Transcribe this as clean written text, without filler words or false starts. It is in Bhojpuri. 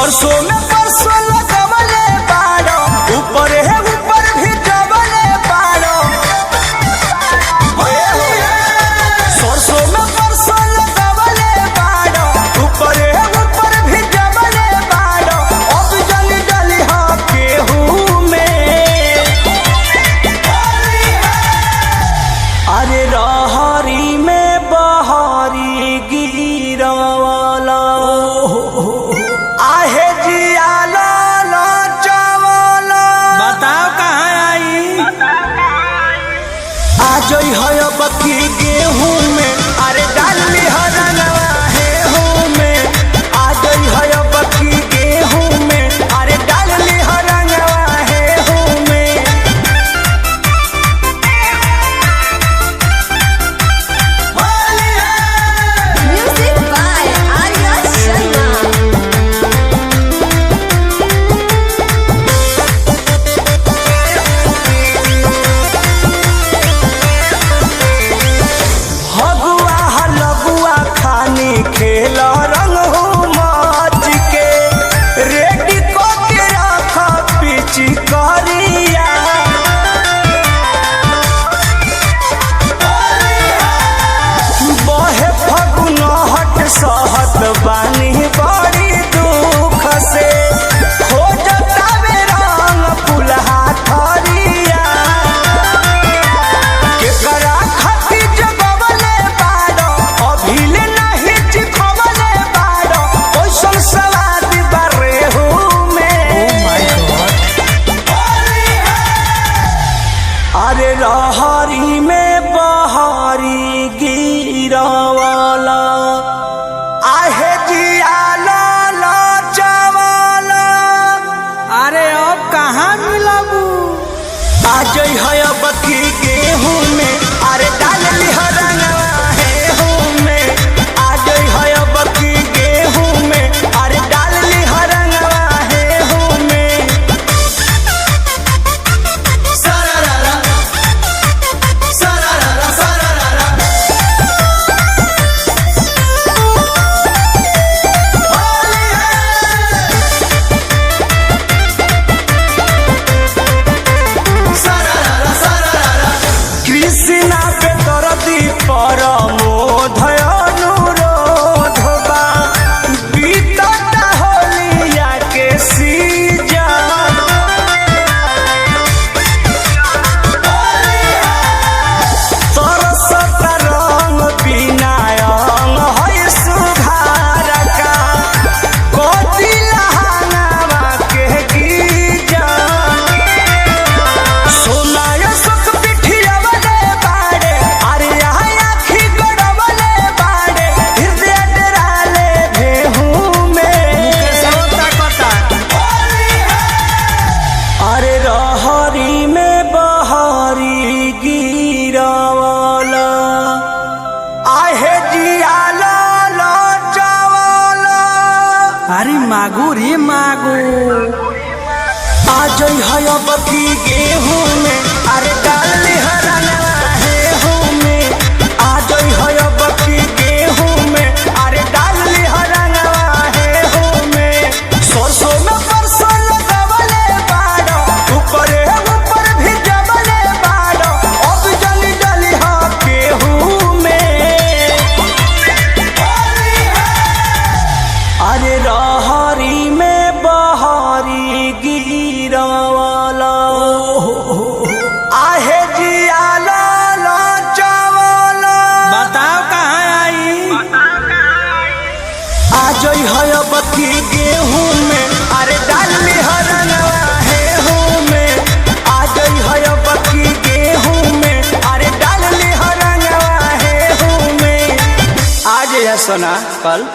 सरसों में परसों लगवले बाड़ो, ऊपर है ऊपर भी जवले बाड़ो। सरसों में परसों लगवले बाड़ो, ऊपर है ऊपर भी जवले बाड़ो। अब जली जली हाँ केहू में, अरे रहरी में बहरी गिरवाला, आहे जियाला चावला। बताओ कहाँ आई। आ जई है बकी गेहूं में, अरे डाली हरनवा है हूं में। आ जई है बकी गेहूं में, अरे डाली हरनवा है हूं में। Music by Arya Sharma. Phagua हलगुआ खानी खेल रंग हो मच के, रेडी को के रख पीची करिया। बहे फगुन हट सहत बानी बड़ी दुख से, खोजता बे रंग फुलहा थरिया। केकरा खातिर जगवले बाड़ो, अभिले नाही चिखवले बाड़ो, ओइसन सवाद बारेहू में। अरे रहरी में बहरी गिरवाला, आहे जियाला चावला। अरे अब कहाँ मिलबू। आ जई है बकी गेहूं में, अरे डाल हरंगवा है हूं में। आ जई है बकी गेहूं में, अरे डाल हरंगवा है हूं में। कृष्णा पे तरदी पर मोधय अनुरोध बा, बीतता होलिया के सीजन। तरसत रंग बिना अंग है सुधार का, कोती लहानावा के गीजन। सोनाय सुख पिठियावले बाड़े, अरे आखी गड़वले बाड़े, हृदय डराले भेहू में। अरे रहरी में बहरी गिरवाला, आहे जियाला चावला। अरे मागू रे मागू। आ जई है बकी गेहूं में, अरे डाली हरनवा है हूं में। आ जई है बकी गेहूं में, अरे डाली हरनवा है हूं में। सरसों में परसों लगवले बाड़ो, ऊपर है ऊपर भी जवले बाड़ो। अब जली जली हाँ गेहूं में, अरे रहरी में बहरी गिरवाला, आहे जियाला चावला। बताओ कहाँ आई। आ जई है बकी गेहूं में, अरे डाली हरनवा है हूं में। आ जई है बकी गेहूं में, अरे डाली हरनवा है हूं में। आज है सोना कल।